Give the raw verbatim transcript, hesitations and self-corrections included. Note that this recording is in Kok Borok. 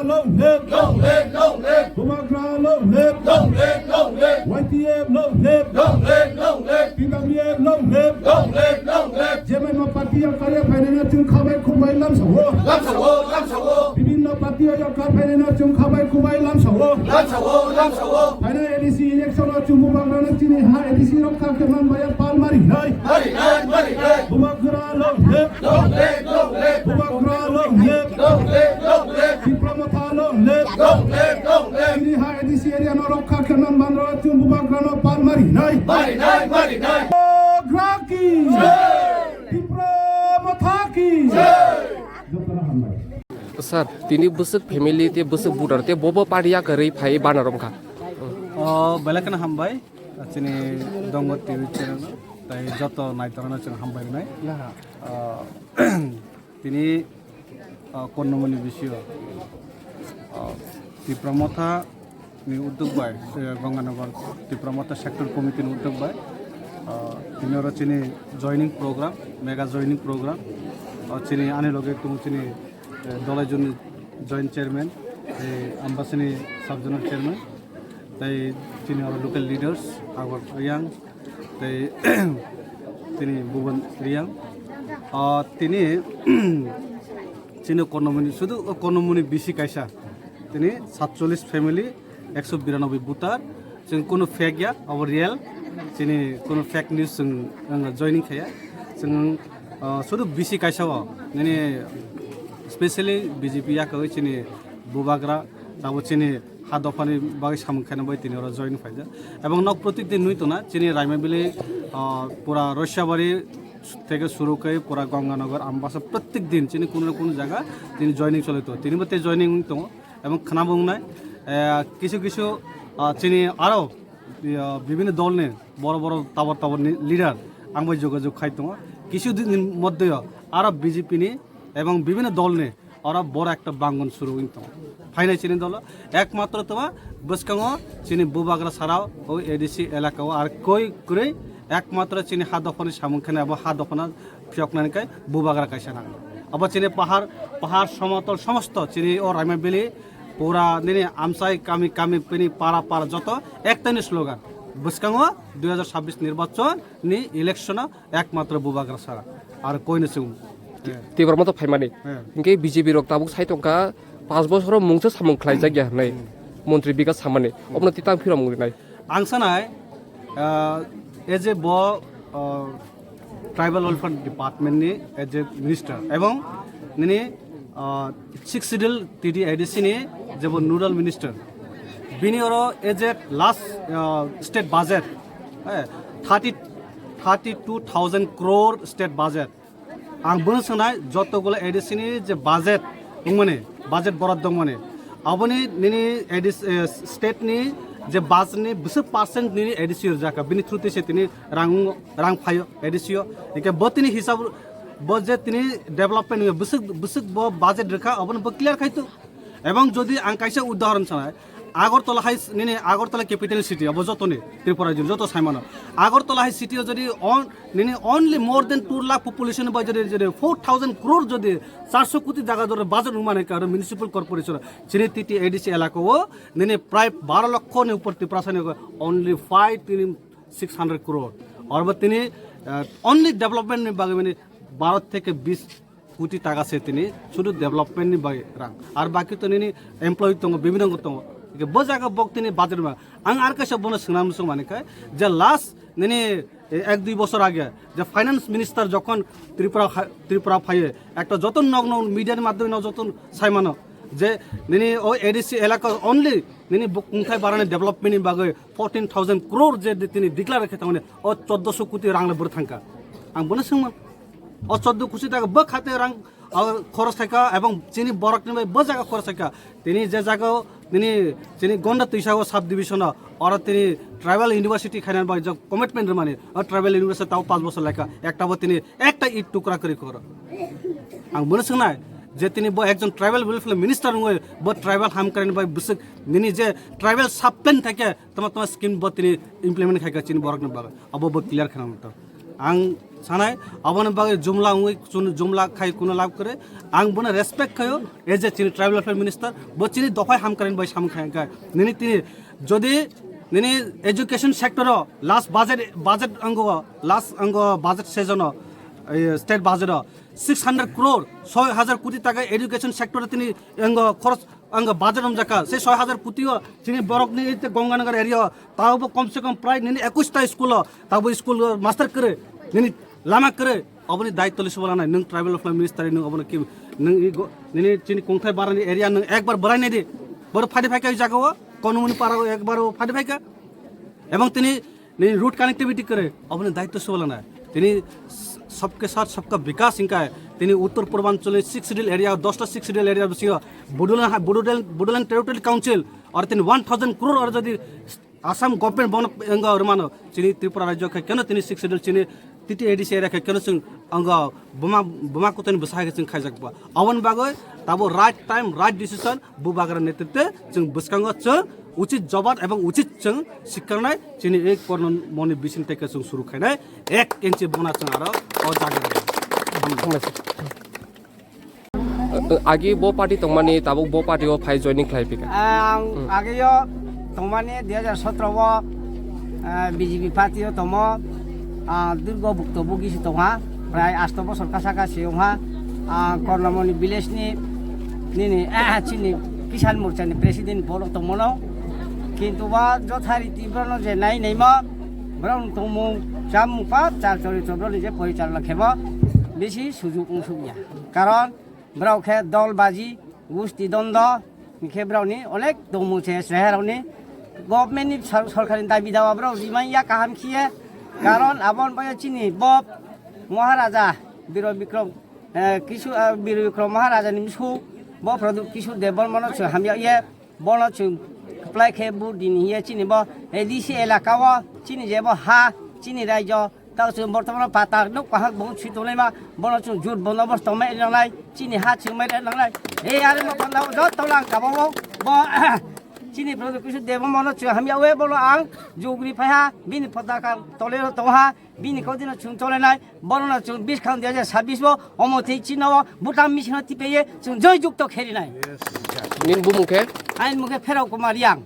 Long live! Long live! Long live! Bubagra long live! Long live! Long live! Y T F long live! Long live! Long live! T W F long live! Long live! Long live! Jemaima party o kariya phainai no chwng khabai khumbai lamsao. Lamsao, lamsao. Bibhinno party o kar phainai no chwng khabai khumbai lamsao. Lamsao, lamsao. Phainai A D C election o chwng Bubagra no chini ha A D C rok kha khe man baya pal mari nai. Mari nai, mari nai. Bubagra long live! Long live, long live. Bubagra long live. Long live, long live. Tipra Motha long live. Long live, long live. Chini ha A D C area no rokha khe man ban ro chwng Bubagra no pal mari nai. Mari nai, mari nai. Bubagra ki. Jai. Tipra Motha ki. Jai. Jotono hambai. Sir, tini bwswk family te bwswk voter te bobo party ya kwrwi phai bana romkha. O belai kheno hambai. Chini Dongo T V channel tai joto naitorano chwng hambai wnai. Ah, tini, ah, Kornomoni bisio, ah, Tipra Motha ni uddog bai, eh, Ganganagar Tipra Motha Sector Committee ni uddog bai, ah, tini oro chini joining program, mega joining program, ah, chini ani loge tongo chini, eh, Dolai Joni Joint Chairman, eh, Ambasini Sub Zonal Chairman, tai chini oro local leaders, Agor Yang, tai tini Bhuban Reang. Ah, tini chini Kornomoni, sudu Kornomoni bisi kaisa. Tini satchollis family, ekso biranoboi voter. Chwng kunu fake ya, abo real. Chini kunu fake news chwng, ang joining khaya. Chwng, ah, sudu bisi kaisa o. Nini specially B J P ya kawi chini Bubagra, abo chini ha dophani bagwi samung khaina bai tini oro join phaijak. Ebong nok protik din nui tongna chini Raima Valley, ah, pura Roisabari theke suru khe pura Ganganagar, Ambasa, protik din chini kuno na kuno jaga tini joining choli tongo. Tini bo tei joining wng tongo. Ebong khwnabo wngnai, eh, kisu kisu, ah, chini aro, ah, bibhinno dolni boro boro tabor tabor ni leader ang bai jogajog khai tongo. Kisu din ni moddhe o aro B J P ni ebong bibhinno dolni oro boro ekta bangon suru wng tongo. Phainai chini dolo ekmatro toma bwskango chini Bubagra sara o A D C elaka o ar koi kwrwi ekmatro chini ha dophani samung kheno abo ha dophano phiyoknani kai Bubagra kaisa nango. Abo chini pahar, pahar somotol somosto chini o Raima Valley pura nini amsai kami kami pini para para joto ektani slogan. Bwskango dui hajar sabbish nirbachon ni election o ekmatro Bubagra sara, ar koino chwng. Tipra Motha phaimani. Hwnkhe B J P rok tabuk sai tongkha, panch bosoro mungsa samung khlaijak ya hwnwi. Montri Bikas samani. Obono titang phirom wngnai. Ang sanai, ah, as a bo, ah, Tribal Welfare Department ni as a minister ebong nini, ah, Sixth Schedule T D A D C ni jebo nodal minister. Bini oro as a last, ah, state budget, eh, thirty, thirty two thousand crore state budget. Ang bono swngnai joto gulo A D C ni je budget wngmani, budget borok dongmani, aboni nini A D C, eh, state ni je budget ni bwswk percent nini A D C rwjak kha, bini through twi se tini rang, rang phaio A D C o. Hingke bo tini hisab bo je tini development wngya bwswk, bwswk bo budget rwkha, abono bo clear khai tu. Ebong jodi ang kaisa udahoron sanai, Agartala hai s-, nini Agartala capital city, abo jotoni Tripura jil joto saimano. Agartala hai city o jodi on, nini only more than two lakh population bai jodi, jodi four thousand crore jodi charso koti jaga jodi budget rwmani karo municipal corporation, chini T T A D C elaka o nini prai baro lokho ni upor Tiprasa ni only five tini six hundred crore. Arbo tini, ah, only development ni bagwi mani baro theke bis koti taka se tini sudu development ni bai rang. Ar baki to nini employee tongo, bibhinno tongo. Ike bo jaga bok tini budget ma. Ang ar kaisa bono swnam sung mani khai je last nini ek dui bosor age je finance minister jokhon Tripura ha-, Tripura phaye ekta joto nog nog media ni madhyome nog joto saimano je nini o A D C elaka only nini bo kungthai barani development ni bagwi fourteen thousand crore je di-, tini declare khe tangmani o choddoso koti rang le bwrwi thangkha. Ang bono swngmang. O choddo kuchi taka bo khate rang, o, khoros khaika ebong chini borok ni bai bo jaga khoros khaika. Tini je jaga o nini chini Gonda Tuisao sub division o oro tini tribal university khaina bai jok commitment rwmani. O tribal university tao panch bosor lekha ekta bo tini ekta it tukra kwrwi khoro. Ang bono swngnai je tini bo ekjon tribal welfare minister wngwi bo tribal hamkrai ni bai bwswk nini je tribal sub plan thake tama tama scheme bo tini implement khaika chini borok ni bagwi. Abo bo clear khana mangta. Ang sanai, aboni bagwi jumla wngwi chun-, jumla khai kuno lab kwrwi. Ang bono respect khaio, as a chini tribal welfare minister, bo chini dophai hamkrai bai samung khai kha. Nini tini, jodi nini education sector o last budget, budget ango, last ango budget session o, eh, state budget o six hundred crore, soi hajar koti taka education sector o tini ango khoros Ang budget romjak kha, se soi hajar koti o chini borok ni ite Ganganagar area o, tabo kom se kom prai nini ekwis ta school o, tabo school o master kwrwi, nini lama kwrwi, oboni daityo le subalanai, nwng tribal welfare minister, nwng obono ki, nwng i go-, nini chini kongthai barani area nwng ekbar bwrai nai di, boro phadi phaikha i jaga o, Konumoni para o ekbar o phadi phaikha, ebong tini Nini road connectivity kwrwi, oboni daityo subalanai. Tini s-, sabke sath sabka vikas hingkai. Tini Uttor Purbanchal ni six schedule area, dosta six schedule area bisingo Bodoland ha-, Bodoland, Bodoland Territorial Council, aro tini one thousand crore aro jodi Assam government bono engo rwmano, chini Tripura rajyo khai keno tini six schedule chini T T A D C area khai keno chwng ango buma, buma kutoni bwsa hai khe chwng khaijak ba. Oboni bagwi tabo right time, right decision, Bubagra netritwe chwng bwskango chwng uchit jawab ebong uchit chwng sikkarnai chini ei korno moni bising teke chwng suru khainai ek inchi bona chwng aro o jaga. Agi bo party tongmani tabuk bo party o phai joining khlai pika. Ang Hmm. Ageo tongmani dui hajar sotro o, ah, B J P party o tomo, ah, durgo bukto bugi si tongha, prai asto bosor kasa kasi ongha, ah, Kornamoni village ni nini, ah, chini Kisan Morcha ni president bolo tongmono, kintu ba jothariti brono je nai naimo, bron tongmung chamung pa char chori chobro ni je porichalona khemo bisi sujuk ungsukya, karon Borok khe dol baji, gusti dondo, hingkhe borokni onek tongmung se chwrairokni government ni sor-, sorkarni dabi dawa borok rimanya kaham khiye. Karon aboni bagwi chini bo Maharaja Biro Bikrom, eh, Kisu, eh, Biro Bikrom Maharaja ni bwswk bo Pradyut Kishore Debbarmano chwng hamya ye. Bono chwng apply khe vote dini hiye chini bo A D C elaka o chini je bo ha chini raijo tao chwng bortomano patar nuk pahak bo swi tonglaima bono chwng jut bondo bos tongmai nangnai chini ha chwng mai nangnai. Ei are mo panda o joto lang kabo bo chini Pradyut Kishore Debbarmano chwng hamya we bono ang jugri phaiha bini phatar tole tongha. Bini kok dino chwng cholenai, borokno chwng biskang dui hajar sabbish bo omo thei chino o Bhutan misino tipeye chwng joy jukto kherinai. Nini bumung khe? Aini mung khe Pherao Kumar Yang.